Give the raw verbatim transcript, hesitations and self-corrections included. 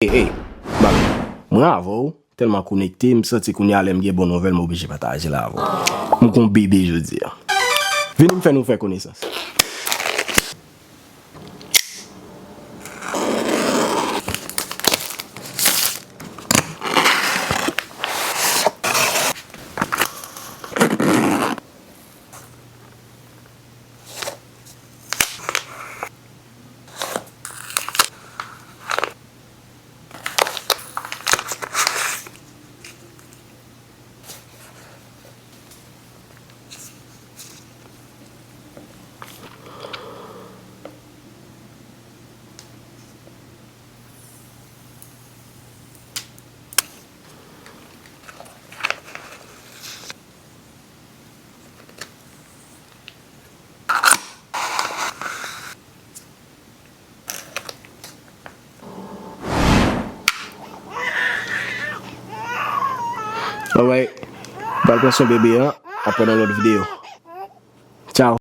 Ey, ey, bab, mwen avè w tèlman konekte, m santi kounye a lè m gen bon nouvèl, m oblije pataje l avè w. M gon bebe jodi a. Vini m fè nou fè konesans. Alright. Pral pran swen bebe an. Apre nan lòt videyo. Tchao.